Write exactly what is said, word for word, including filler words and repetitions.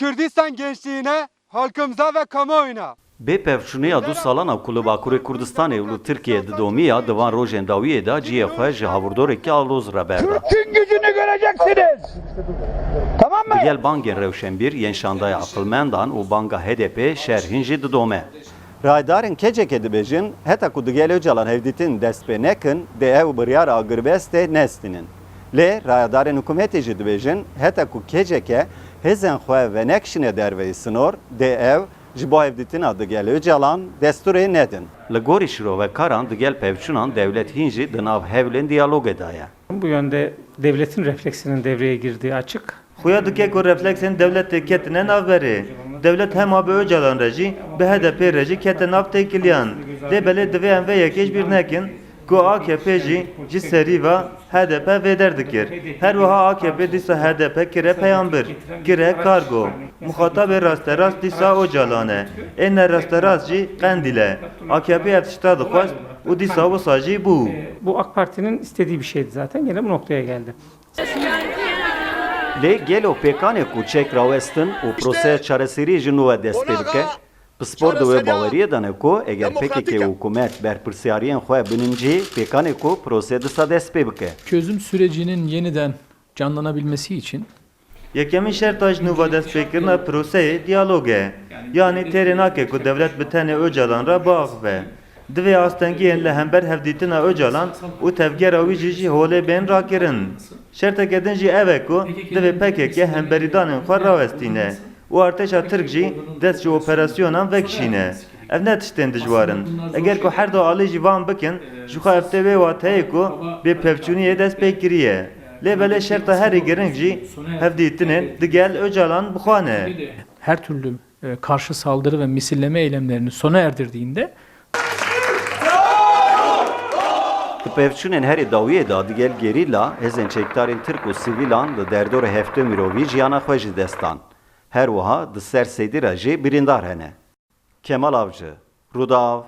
Kürdistan gençliğine, halkımıza ve kamuoyuna. Bê pevçûniya du salan a ku li Bakurê Kurdistanê û li Tirkiyeyê didomiya, di van rojên dawiyê de cihê xwe ji havirdoreke aloz re berda. Türk'ün gücünü göreceksiniz. Tamam mı? Digel bangên rewşenbîr yên şandaya aqilmendan û banga H D P şer hîn jî didome. Rayedarên K C K dibêjin, heta ku digel Ocalan hevdîtin dest pê nekin, dê ew biryara agirbestê nestînin. Lê rayedarên hikûmetê jî dibêjin, heta ku K C K hêzên xwe venekişîne derveyî sinor, dê ew ji bo hevdîtina digel Ocalan destûrê nedin. Li gorî şirovekaran, digel pevçûnan dewlet hîn jî di nav hewlên diyalogê de ye. Bu yönde devletin refleksinin devreye girdiği açık. Xuya dike ku refleksên dewletê ketine navberê. Dewlet hema bi Ocalan re jî, bi H D P re jî kete nav têkiliyan. Lê belê divê em vê yekê ji bîr nekin ku A K P jî ji serî ve H D P vêder dikir. Her wiha A K P dîsa H D P kire peyambir, kire kargo. Muxatabê rasterast dîsa Ocalan e. Ê nerasterast jî Qendîl e. A K P ev tişta dixwest û dîsa wisa jî bû. Bu AK Parti'nin istediği bir şeydi zaten. Gene bu noktaya geldi. Lê gelo pêkanê ku çek rawestin û proseya çareseriyê ji nû ve dest pê bike? Pispor di wê baweriyê de ne ku eger P K K û hikûmet berpirsyariyên xwe binin cihê, pêkanê ku prosê disa dest pê bike. Çözüm sürecinin yeniden canlanabilmesi için Yekemîn şerta ji nû ve destpêkirina proseyê diyalog e. Yanî têrê nake ku dewlet bi tenê Ocalan re biaxive. Divê astengiyên li hember hevdîtina Ocalan û tevgera wî jî ji holê bên rakirin. Şerteke din jî ev e ku divê P K K hemberîdanên xwe rawestîne û artêşa Tirk jî dest ji operasyonan vekişîne. Ev ne tiştên dijwar in. Eger ku her du alî jî van bikin, ji xwe ev tê wê wateyê ku bêpevçûniyê dest pê kiriye. Lê belê şerta herî giring jî hevdîtinên digel Ocalan bi xwe ne. Her türlü, e, karşı saldırı ve misilleme eylemlerini sona erdirdiğinde Di pevçûnên herî dawiyê de digel gerîla, hêzên çekdarên Tirk û sivîlan li derdorê heftê mirovî jiyana xwe ji dest dan. Her wiha di ser sedî re jî birîndar hene. Kemal Avcı, Rûdaw,